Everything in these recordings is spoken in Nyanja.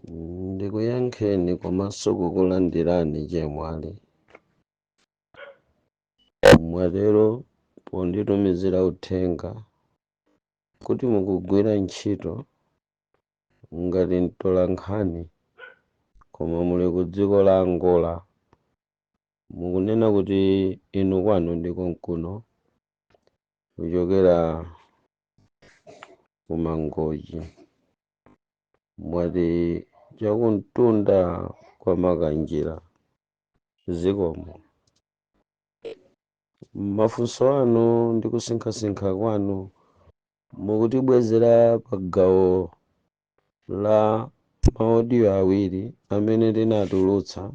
Ndikuyankheni komanso kukulandirani, chemwali. Mwatero ponditumizira uthenga kuti mukugwira ntchito ngati mtolankhani koma muli ku dziko la Angola. Mukunena kuti inu kwanu ndi konkuno, kuchokera ku Mangochi, mwati chakumtunda kwa Makanjira. Zikomo. Mafunso anu ndi kusinkhasinkha kwanu mukutibwezera pa gawo la maaudio awiri amene tinatulutsa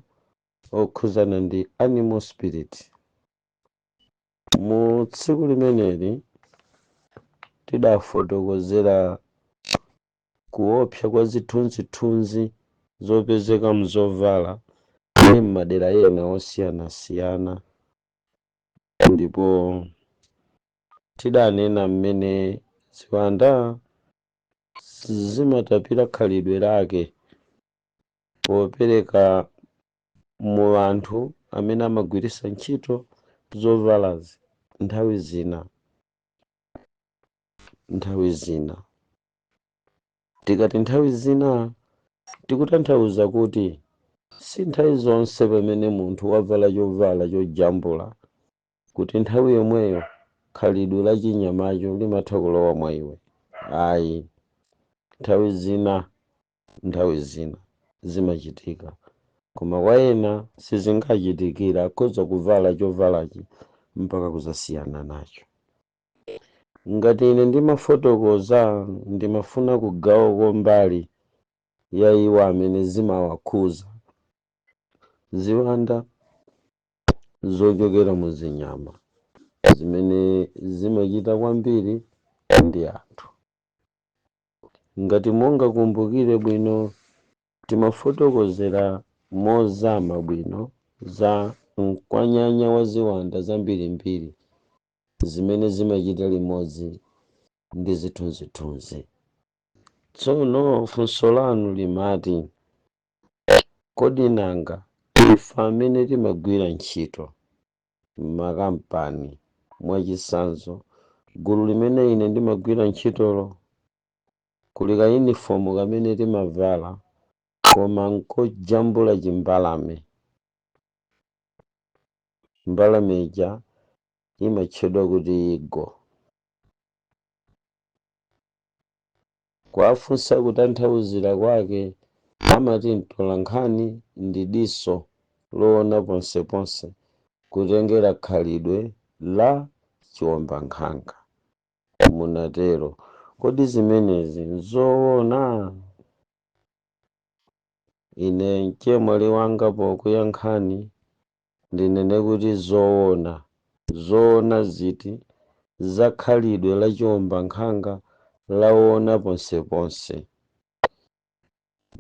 okhuzana ndi animal spirit. Mu tsiku limeneli tidafotokozera kuopsa kwa zithunzithunzi zopezeka mzovala ndi m'madera ena osiyanasiyana, ndipo tidanena mmene ziwanda zimatapira khalidwe lake popereka mu anthu amene amagwiritsa ntchito zovalazi nthawi zina. Nthawi zina, tikati nthawi zina, tikutanthauza kuti si nthawi zonse pamene munthu wavala chovala chojambula kuti nthawi yomweyo khalidwe la chinyamacho limatha kulowa mwa iwe, ayi. Nthawi zina, nthawi zina zimachitika, koma kwa ena sizingachitikira, akhoza kuvala chovalachi mpaka kuzasiyana nacho. Ngati ine ndimafotokoza, ndimafuna kugawako mbali ya iwo amene zimawakhuza ziwanda zochokera mu zinyama zimene zimachita kwambiri ndi anthu. Ngati mungakumbukire bwino, timafotokozera mozama bwino za mkwanyanya wa ziwanda zambirimbiri zimene zimachita limodzi ndi zithunzithunzi. Tsono funso lanu limati, kodi nanga ife amene timagwira ntchito m'makampani, mwachitsanzo gulu limene ine ndimagwira ntchitolo, kuli ka uniform kamene timavala koma nkojambula chimbalame. Mbalame ija imatchedwa kuti eagle. Kuwafunsa kutanthauzira kwake amati mtolankhani ndi diso loona ponseponse kutengera khalidwe la chiwombankhanga. Munatero. Kodi zimenezi nzoona? Ine mchemwali wanga pokuyankhani ndinene kuti zoona. Zoona ziti? Za khalidwe la chiwombankhanga laona ponseponse.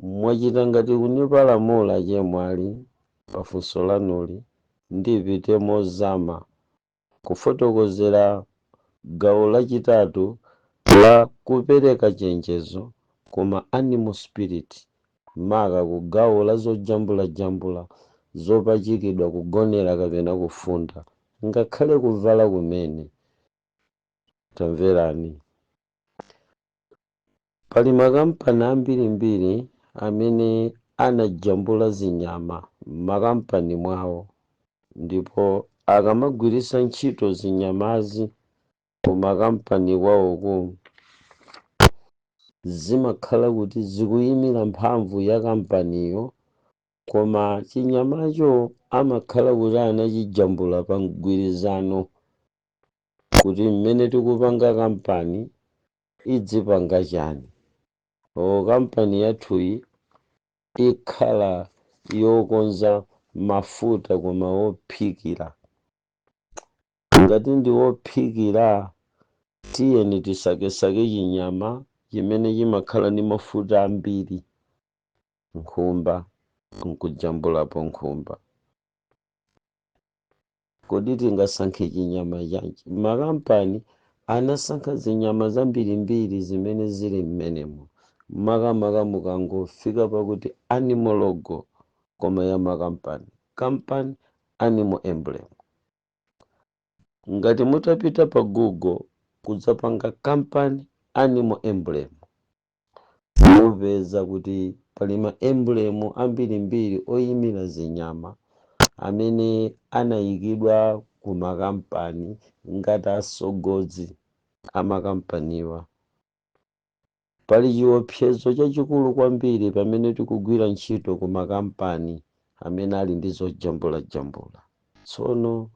Mwachita ngati kunipalamula, chemwali, pa funso lanuli. Ndipite mozama kufotokozera gawo lachitatu la kupereka chenjezo ku ma animal spirit, maka ku gawo la zojambulajambula zopachikidwa, kugonera kapena kufunda, ngakhale kuvala kumene. Tamverani. Pali makampani ambirimbiri amene anajambula zinyama m'makampani mwawo, ndipo akamagwiritsa ntchito zinyamazi kumakampani kwawoku, zimakhala kuti zikuyimira mphamvu ya kampaniyo, koma chinyamacho amakhala kuti anachijambula pa mgwirizano kuti mmene tikupanga kampani idzipanga chani. O, kampani yathuyi ikhala yokonza mafuta koma ophikira. Ngati ndi ophikira, tiyeni tisakesake chinyama chimene chimakhala ndi mafuta ambiri, nkhumba, nkujambulapo nkhumba. Kodi tingasankhe chinyama chanji? Makampani anasankha zinyama zambirimbiri zimene zili mmenemo. Makamaka mukangofika pakuti animal logo, koma ya makampani, company animal emblem, ngati mutapita pa Google kudzapanga company animal emblem, mupeza kuti pali ma emblem ambirimbiri oyimira zinyama amene anayikidwa ku makampani ngati asogozi amakampaniwa. Pali chiopsezo chachikulu kwambiri pamene tikugwira ntchito ku makampani amene ali ndi zojambulajambula. Tsono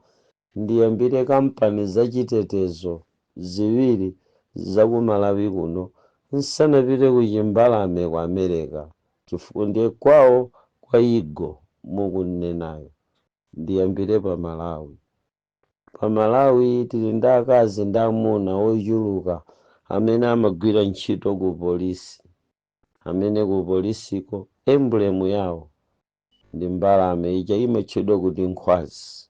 ndiyambire kampani zachitetezo ziwiri zaku Malawi kuno nsanapite ku chimbalame ku America, chifukwa ndiye kwawo kwa eagle mukunenayo. Ndiyambire pa Malawi. Pa Malawi tili ndi akazi ndi amuna ochuluka amene amagwira ntchito ku polisi, amene ku polisiko emblem yawo ndi mbalame ija imatchedwa kuti nkhwazi.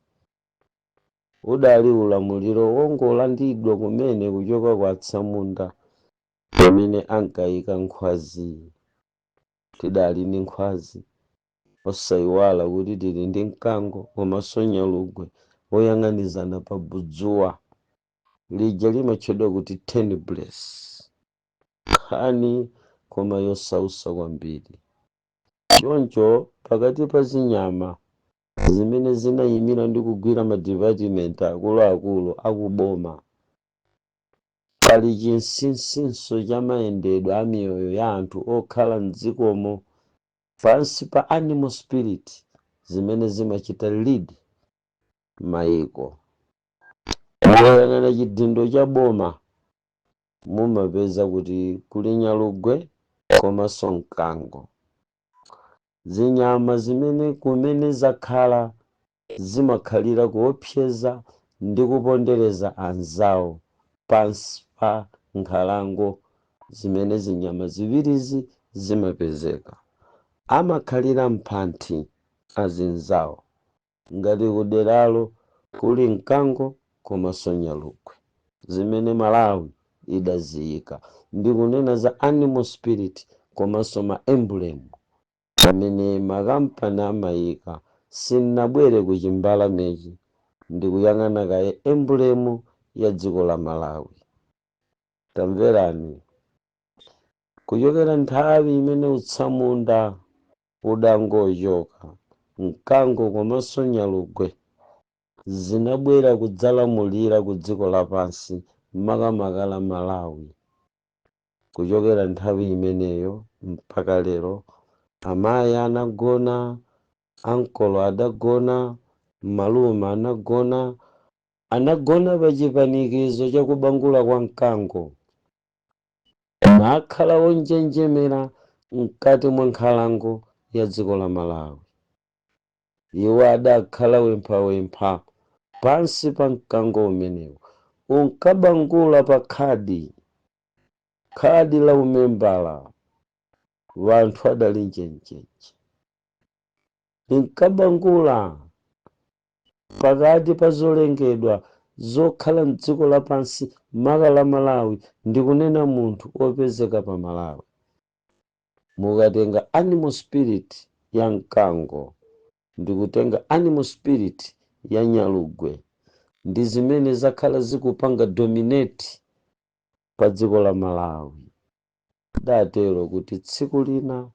Udali ulamuliro wongolandidwa kumene kuchoka kwa atsamunda pamene ankayika nkhwazi. Tidali ndi nkhwazi, osayiwala kuti tili ndi mkango komanso nyalugwe woyang'anizana pa budzuwa lija limatchedwa kuti tenebres. Nkhani koma yosausa kwambiri. Choncho pakati pa zinyama zimene zinayimira ndi kugwira madipatimenti akuluakulu akuboma, pali chinsinsinso cha mayendedwe a miyoyo ya anthu okhala mdzikomo pansi pa animal spirit zimene zimachita lead mayiko. Mukayang'ana chidindo cha boma, mumapeza kuti kuli nyalugwe komanso mkango, zinyama zimene kumene zakhala zimakhalira kuopseza ndi kupondereza anzawo pansi pa nkhalango zimene zinyama ziwirizi zimapezeka. Amakhalira mphanthi azinzawo ngati kuderalo kuli mkango komanso nyalugwe zimene Malawi idaziyika. Ndikunena za animal spirit komanso ma emblem amene makampani amayika. Sinnabwere ku chimbalamechi, ndikuyang'ana kaye emblem ya dziko la Malawi. Tamverani, kuchokera nthawi imene utsamunda udangochoka, mkango komanso nyalugwe zinabwera kudzalamulira ku dziko lapansi, makamaka la Malawi. Kuchokera nthawi imeneyo mpaka lero, amayi anagona, ankolo adagona, malume anagona, anagona pa chipanikizo chakubangula kwa mkango, nakhala onjenjemera mkati mwa nkhalango ya dziko la Malawi. Iwo adakhala wemphawempha pansi pa mkango umenewu unkabangula pa khadi, khadi la umembala. Wanthu adali njenjenje. Linkabangula pakati pa zolengedwa zokhala mdziko lapansi, maka la Malawi. Ndikunena munthu wopezeka pa Malawi. Mukatenga animal spirit ya mkango ndikutenga animal spirit ya nyalugwe, ndi zimene zakhala zikupanga dominate pa dziko la Malawi. Datero kuti tsiku lina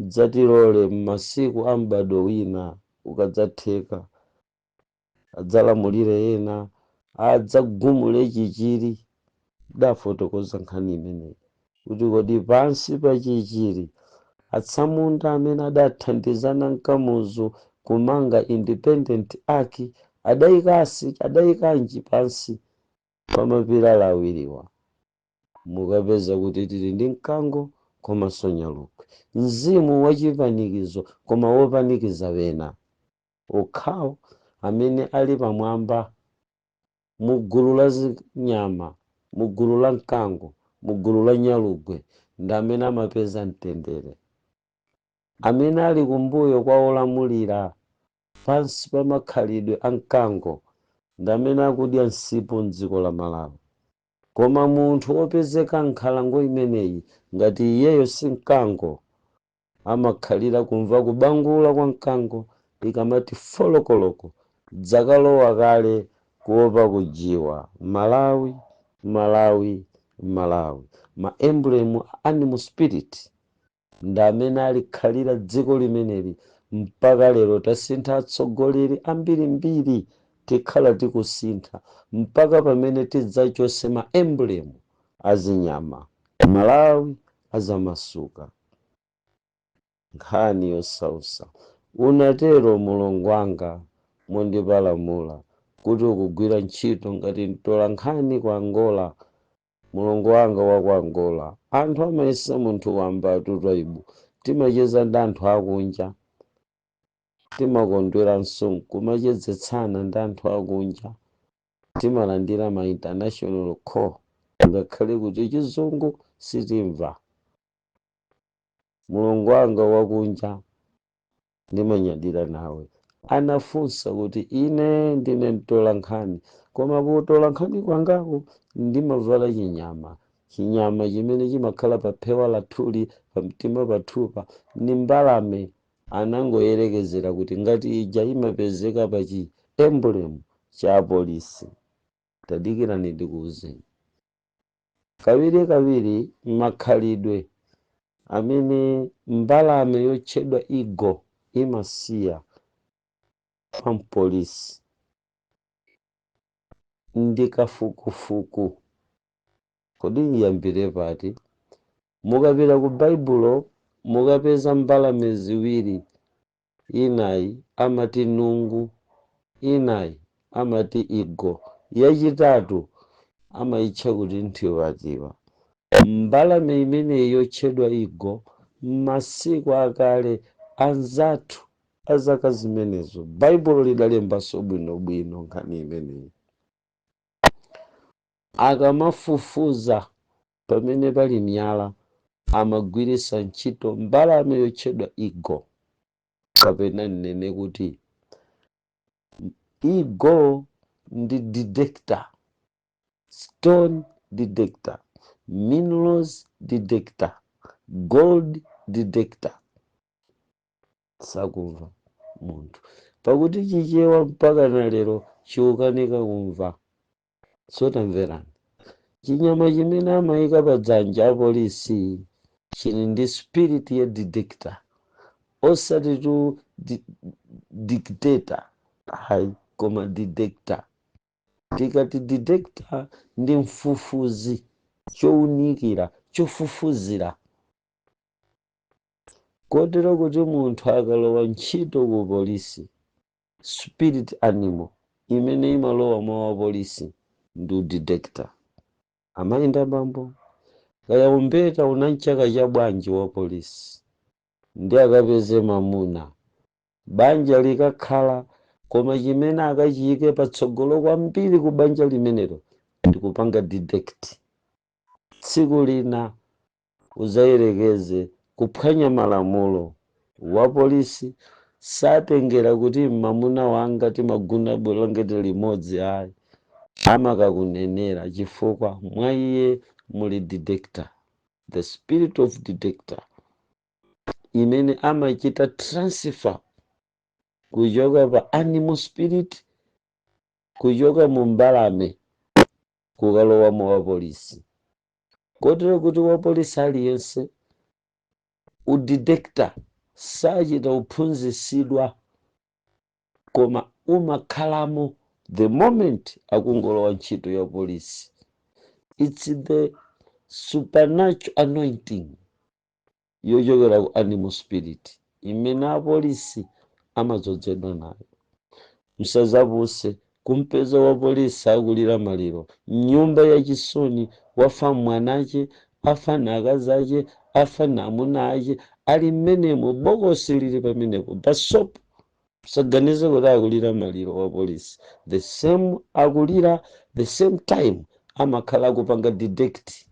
dzatilole m'masiku a m'bado wina ukadzatheka, adzalamulire ena, adzagumule chichiri. Dafotokoza nkhani imeneyi kuti kodi pansi pa chichiri atsamunda amene adathandizana mkamuzu kumanga independent arch adayikasi adayikanji pansi pa mapilala awiriwa? Mukapeza kuti tili ndi mkango komanso nyalugwe, mzimu wachipanikizo koma wopanikiza wena okhawo amene ali pamwamba mu gulu la zinyama, mu gulu la mkango, mu gulu la nyalugwe, ndi amene amapeza mtendere. Amene ali kumbuyo kwa olamulira pansi pa makhalidwe a mkango ndi amene akudya msipu mdziko la Malawi. Koma munthu wopezeka nkhalango imeneyi, ngati iyeyo si mkango, amakhalira kumva kubangula kwa mkango ikamati folokoloko, dzakalowa kale kuopa kujiwa. Malawi, Malawi, Malawi, ma emblem animal spirit ndi amene alikhalira dziko limeneli mpaka lero. Tasintha atsogoleri ambirimbiri, tikhala tikusintha mpaka pamene tidzachose ma emblem azinyama, Malawi azamasuka. Nkhani yosausa. Unatero mulungu wanga mondipalamula kuti ukugwira ntchito ngati mtola nkhani ku Angola. Mulungu wanga wa ku Angola, anthu amayesa munthu wamba atutaibu. Timacheza ndi anthu akunja, timakondweranso kumachezetsana ndi anthu akunja, timalandira ma international call ngakhale kuti Chizungu sitimva. Mulungu wanga wakunja, ndimanyadira nawe. Anafunsa kuti ine ndine mtola nkhani, koma kutola nkhani kwangaku ndimavala chinyama. Chinyama chimene chimakhala pa phewa lathuli, pamtima pathupa, ni mbalame. Anangoyerekezera kuti ngati ija imapezeka pa chi emblem cha apolisi. Tadikirani ndikuwuzeni. Kawirikawiri makhalidwe amene mbalame yotchedwa eagle imasiya pampolisi ndi kafukufuku. Kodi ndiyambire pati? Mukapita ku Baibulo mukapeza mbalame ziwiri, inayi amati nungu, inayi amati eagle, yachitatu amayitcha kuti nthiwatiwa. Mbalame imeneyi yotchedwa eagle, m'masiku akale anzathu azaka zimenezo, Baibulo lidalembanso bwinobwino nkhani imeneyi, akamafufuza pamene pali miyala amagwiritsa ntchito mbalame yotchedwa eagle, kapena nnene kuti eagle ndi detector, stone detector, minerals detector, gold detector. Sakumva munthu pakuti Chichewa mpaka na lero chikukanika kumva. Sotamverani, chinyama chimene amayika pa dzanja apolisi chili ndi spirit ya detector, osati tu dictator hayi, koma detector. Tikati detector ndi mfufuzi, chowunikira, chofufuzira, kotero kuti munthu akalowa ntchito ku polisi, spirit animal imene imalowa mwa wapolisi ndi detector. Amayi ndi abambo, kaya umbeta una mchaka cha bwanji wa polisi ndi akapeze mamuna, banja likakhala, koma chimene akachiyike patsogolo kwambiri ku banja limenelo ndikupanga detect. Tsiku lina uzayerekeze kuphwanya malamulo, wa polisi satengera kuti mamuna wanga timaguna bulangeti limodzi, ayi, amakakunenera chifukwa mwa iye muli detector, the spirit of detector imene amachita transfer kuchoka pa animal spirit, kuchoka mu mbalame kukalowa mu wapolisi, kotero kuti wapolisi aliyense udetector sachita uphunzisidwa, koma umakhalamo the moment akungolowa ntchito ya polisi. It's the supernatural anointing yochokera ku animal spirit imene apolisi amadzozedwa nayo. Msazapuse kumpeza wa polisi akulira maliro nyumba yachisoni, wafa mwanache, afa na akazi ache, afa na amuna ache, ali mmenemo, bokosi lili pamenepo pasopo. Saganize kuti akulira maliro wa polisi. The same akulira, the same time amakhala akupanga detect.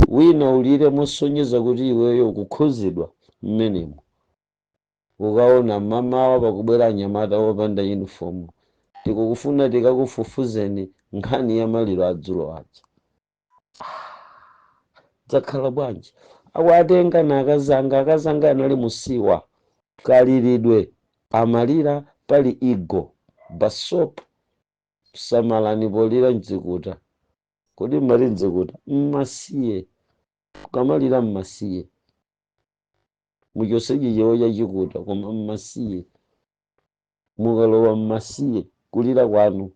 Wina ulire mosonyeza kuti iweyo ukukhuzidwa mmenemo, ukaona mamawa pakubwera anyamata wopanda uniform, "Tikukufuna tikakufufuzeni nkhani ya maliro adzulo aja." Dzakhala bwanji? Akuatenga na akazanga. Akazanga anali musiwa kaliridwe, amalira pali eagle basop. Samalani polira mdzikuta. Kodi mmati mdzikuta? Mmasiye. Kukamalira mmasiye, muchose chichewa chachikuta, koma mmasiye. Mukalowa mmasiye, kulira kwanu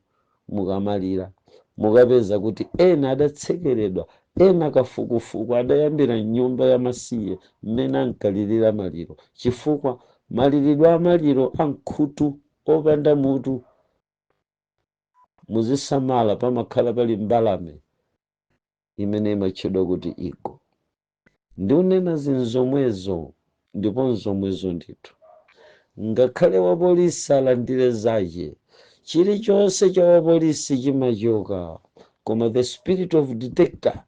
mukamalira, mukapeza kuti ena adatsekeredwa, ena kafukufuku adayambira mnyumba ya masiye mmene ankalirira maliro, chifukwa maliridwe amaliro ankhutu opanda mutu. Muzisamala, pamakhala pali mbalame imene imatchedwa kuti eagle. Ndiunena zinzomwezo, ndipo nzomwezo ndithu. Ngakhale wapolisi alandire zache, chilichonse cha wapolisi chimachoka, koma the spirit of detector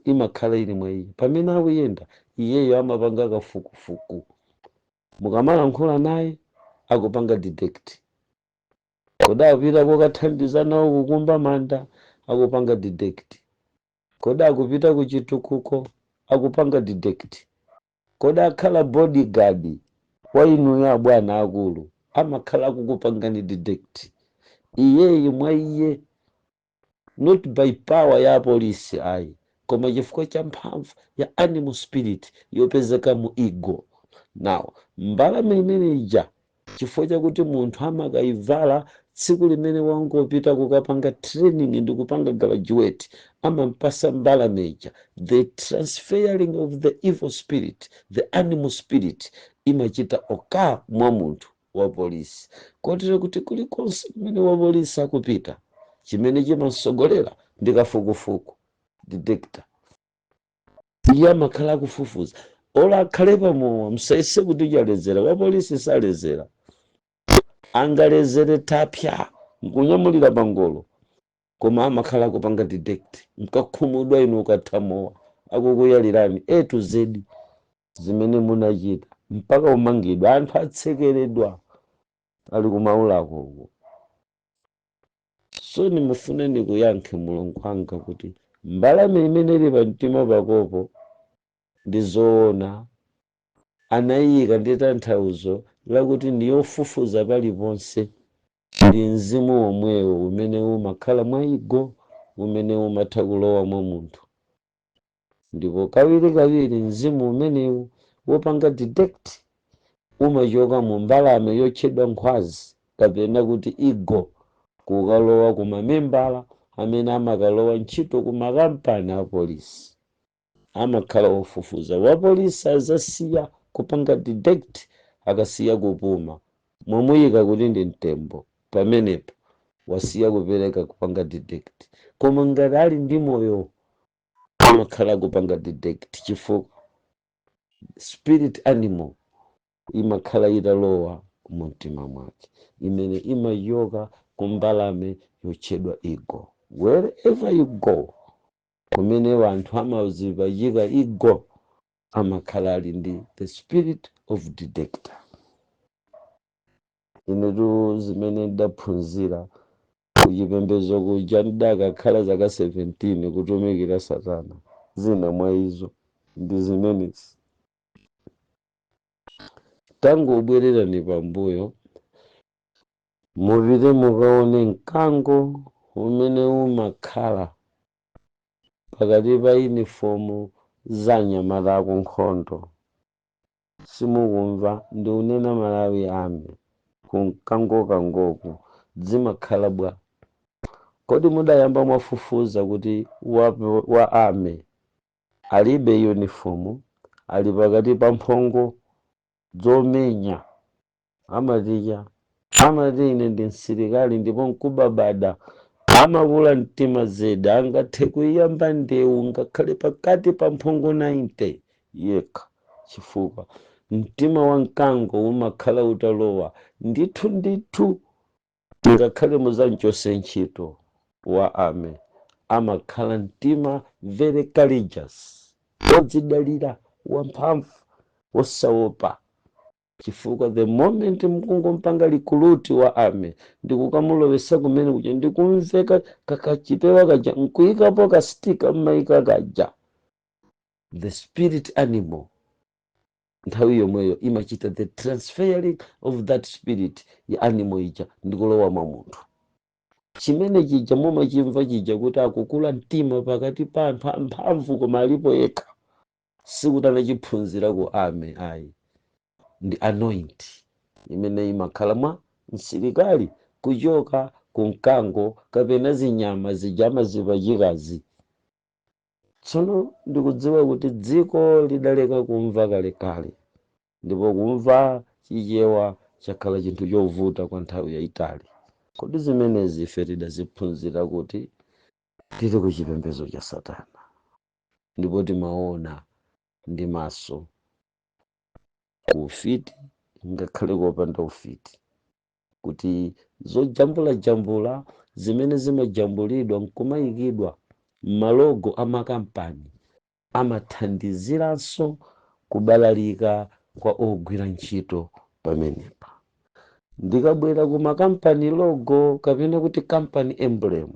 imakhala ili mwa iye. Pamene akuyenda, iyeyo amapanga kafukufuku. Mukamalankhula naye, akupanga detect. Kodi akupita kokathandiza nawo kukumba manda? Akupanga detect. Kodi akupita kuchitukuko? Akupanga detect. Kodi akhala bodyguard wa inuyo, abwana akulu? Amakhala akukupangani detect iyeyi mwa iye, not by power ya polisi ayi, koma chifukwa cha mphamvu ya animal spirit yopezeka mu eagle. Now, mbalame imene ija, chifukwa chakuti munthu amakayivala tsiku limene wangopita kukapanga training ndi kupanga graduate, amampasa mbalame ija. The transferring of the evil spirit, the animal spirit, imachita oka mwa munthu wa polisi, kotero kuti kulikonse kumene wa polisi akupita, chimene chimasogolera ndi kafukufuku, detector. Iye amakhala akufufuza. Olo akhale pamowa, msaise kuti chalezera. Wa polisi salezera. Angalezere tapya nkunyamulira pangolo, koma amakhala akupanga detect. Mkakhumudwa inu ukathamowa, akukuyalirani A to Z zimene munachita, mpaka umangidwa. Anthu atsekeredwa ali kumaulako uko. So nimufune ndikuyankhe, mulungu wanga, kuti mbalame imene ili pamtima pakopo ndi zoona anayika ndi tanthauzo lakuti ndiyofufuza paliponse. Ndi mzimu womwewo umene umakhala mwa eagle, umene umatha kulowa mwa munthu. Ndipo kawiri kawiri mzimu umenewu wopanga detect umachoka mu mbalame yotchedwa nkhwazi kapena kuti eagle, kukalowa ku mamembala amene amakalowa ntchito ku makampani a polisi, amakhala ofufuza. Wa polisi azasiya kupanga detect akasiya kupuma. Mwamuyika kuti ndi mtembo, pamenepo wasiya kupereka kupanga detect. Koma ngati ali ndi moyo, amakhala kupanga detect, chifukwa spirit animal imakhala italowa mumtima mwake, imene imachoka ku mbalame yotchedwa eagle. Wherever you go, kumene wanthu amazipachika eagle, amakhala ali ndi the spirit of detector. Inetu zimene ndaphunzira kuchipembedzo kuja, ndakakhala zaka 17 kutumikira satana, zina mwa izo ndi zimenezi. Tangobwererani pambuyo, mupite mukaone mkango umene umakhala pakati pa uniform za anyamata akunkhondo. Simukumva? Ndiunena Malawi Army. Kumkangokangoku zimakhala bwa? Kodi mudayamba mwafufuza kuti wa army alibe uniform, ali pakati pa mphongo zomenya, amaticha amati, "Ine ndi msilikali," ndipo nkubabada, amakula mtima zedi, angathe kuyamba ndewu ngakhale pakati pa mphongo 90 yekha, chifukwa mtima wa mkango umakhala utalowa ndithu ndithu. Ngakhale muzamchose ntchito wa army, amakhala mtima very courageous, wodzidalira, wamphamvu, wosaopa. Chifukwa the moment mukungompanga recruit wa army, ndikukamulowesa kumene kuja, ndikumveka kakachipewa kaja, nkuyikapo ka sticker mmayika kaja, the spirit animal nthawi yomweyo imachita the transferring of that spirit ya animal ija ndikulowa mwa munthu. Chimene chija mumachimva chija kuti akukula mtima pakati pa anthu amphamvu koma alipo yekha, sikuti anachiphunzira ku army ayi, ndi anoint imene imakhala mwa msilikali kuchoka ku mkango kapena zinyama zija amazipachikazi. Tsono ndikudziwa kuti dziko lidaleka kumva kalekale, ndipo kumva Chichewa chakhala chinthu chovuta kwa nthawi yayitali. Kodi zimenezi ife tidaziphunzira kuti tili ku chipembedzo cha satana, ndipo timaona ndi maso ku ufiti ngakhale kopanda ufiti kuti zojambulajambula zimene zimajambulidwa nkumayikidwa m'ma logo amakampani amathandiziranso kubalalika kwa ogwira ntchito pamenepa. Ndikabwera ku makampani logo kapena kuti company emblem,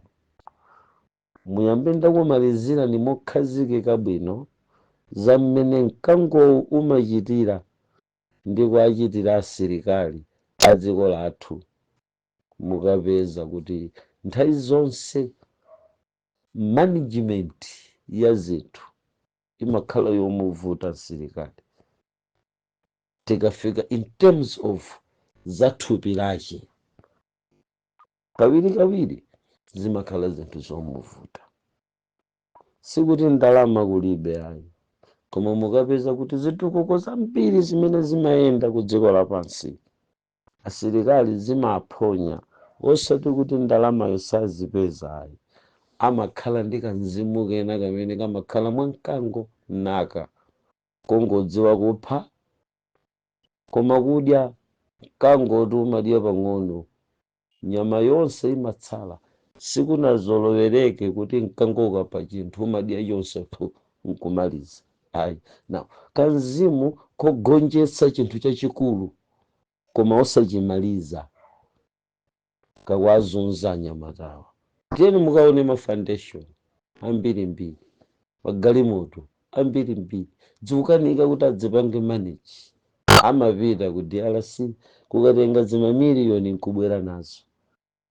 muyambe ndakumalizira ni mokhazikika bwino za mmene mkangowu umachitira ndi kuachitira asilikali a dziko lathu. Mukapeza kuti nthawi zonse management ya zinthu imakhala yomuvuta msilikali tikafika in terms of za thupi lake, kawiri kawiri zimakhala zinthu zomuvuta. Sikuti ndalama kulibe ayi, koma mukapeza kuti zitukuko zambiri zimene zimayenda ku dziko lapansi asilikali zimaphonya, osati kuti ndalamayo sazipeza ayi, amakhala ndi kamzimu kena kamene kamakhala mwa mkango naka kongodziwa kupha koma kudya. Mkangoti umadya pang'ono, nyama yonse imatsala. Sikunazolowereke kuti mkango ukapha chinthu umadya chonse phu nkumaliza ayi. Now kamzimu kogonjetsa chinthu chachikulu koma osachimaliza kakwazunza anyamatawa. Tiyeni mukaone ma foundation ambirimbiri, magalimoto ambirimbiri dzikukanika kuti adzipange manage, amapita ku DRC kukatenga zimamiliyoni nkubwera nazo,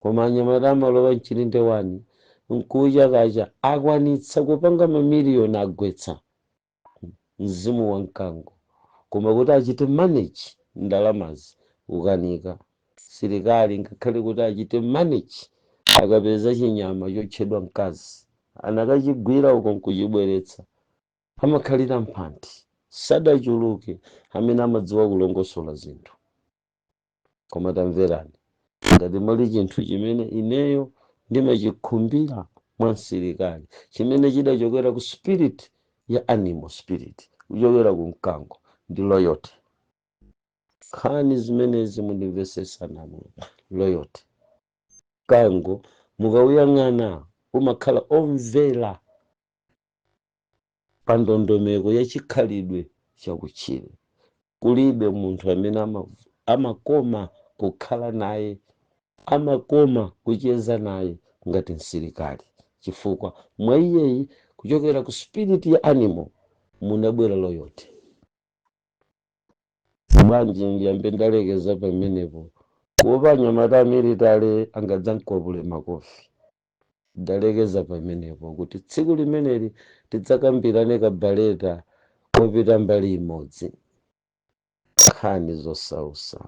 koma anyamata amalowa mchilinde wani nkucha kacha akwanitsa kupanga mamiliyoni, agwetsa mzimu wa mkango, koma kuti achite manage ndalamazi ukanika. Silikali ngakhale kuti achite manage, akapeza chinyama chotchedwa mkazi anakachigwira uko nkuchibweretsa, amakhalira mphanthi, sadachuluke amene amadziwa kulongosola zinthu. Koma tamverani, ngati muli chinthu chimene ineyo ndimachikhumbira mwa msilikali chimene chidachokera ku spirit ya animal spirit, kuchokera ku mkango, ndi loyalty. Nkhani zimenezi mundimvesesana. Loyalty, mkango mukauyang'ana umakhala omvera pa ndondomeko ya chikhalidwe chakutchire. Kulibe munthu amene amakoma kukhala naye, amakoma kucheza naye ngati msilikali, chifukwa mwa iyeyi kuchokera ku spirit ya animal munabwera loyalty. Bwanji ndiyambe ndalekeza pamenepo kuopa anyamata a military angadzankwapule makofi. Ndalekeza pamenepo kuti tsiku limeneli tidzakambirane kabaleta kopita mbali imodzi. Nkhani zosausa,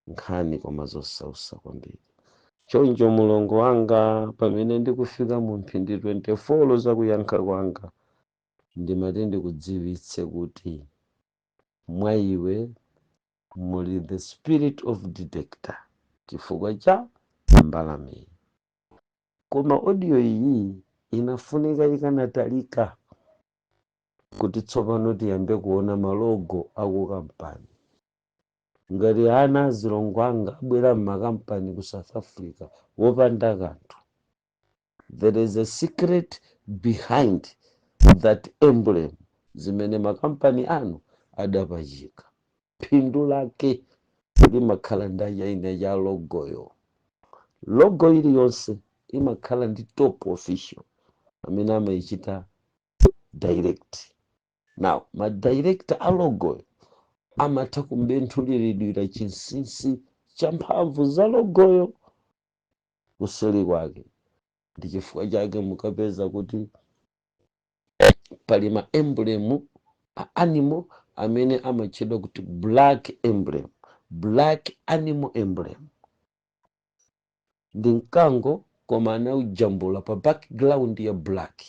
nkhani koma zosausa kwambiri. Choncho mulongo wanga, pamene ndikufika mu mphindi 24 zakuyankha kwanga, ndimati ndikudziwitse kuti mwa iwe muli the spirit of detector chifukwa cha mbalame. Koma audio iyi inafunika ikanatalika kuti tsopano tiyambe kuona ma logo akukampani. Ngati ana azilongo anga abwera m'makampani ku South Africa wopanda kanthu, there is a secret behind that emblem zimene makampani anu adapachika. Phindu lake limakhala ndi Achina cha logoyo. Logo iliyonse imakhala ndi top official amene amayichita direct. Now, ma director a logoyo amatha kumbenthuliridwira chinsinsi cha mphamvu za logoyo kuseri kwake. Ndi chifukwa chake mukapeza kuti pali ma emblem a animal amene amatchedwa kuti black emblem, black animal emblem. Ndi mkango, koma anaujambula pa background ya black.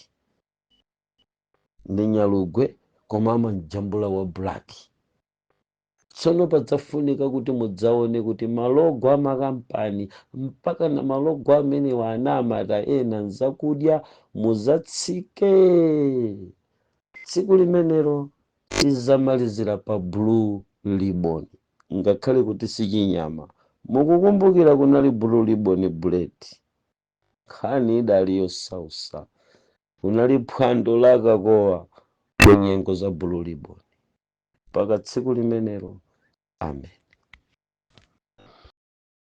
Ndi nyalugwe, koma amajambula wa black. Tsono padzafunika kuti mudzaone kuti ma logo amakampani mpaka na ma logo amenewa anamata ena nzakudya. Muzatsike tsiku limenelo, tizamalizira pa Blue Ribbon, ngakhale kuti sichinyama. Mukukumbukira kunali Blue Ribbon bread, nkhani idali yosausa. Kunali phwando la kakowa ku nyengo za Blue Ribbon. Mpaka tsiku limenelo, amen.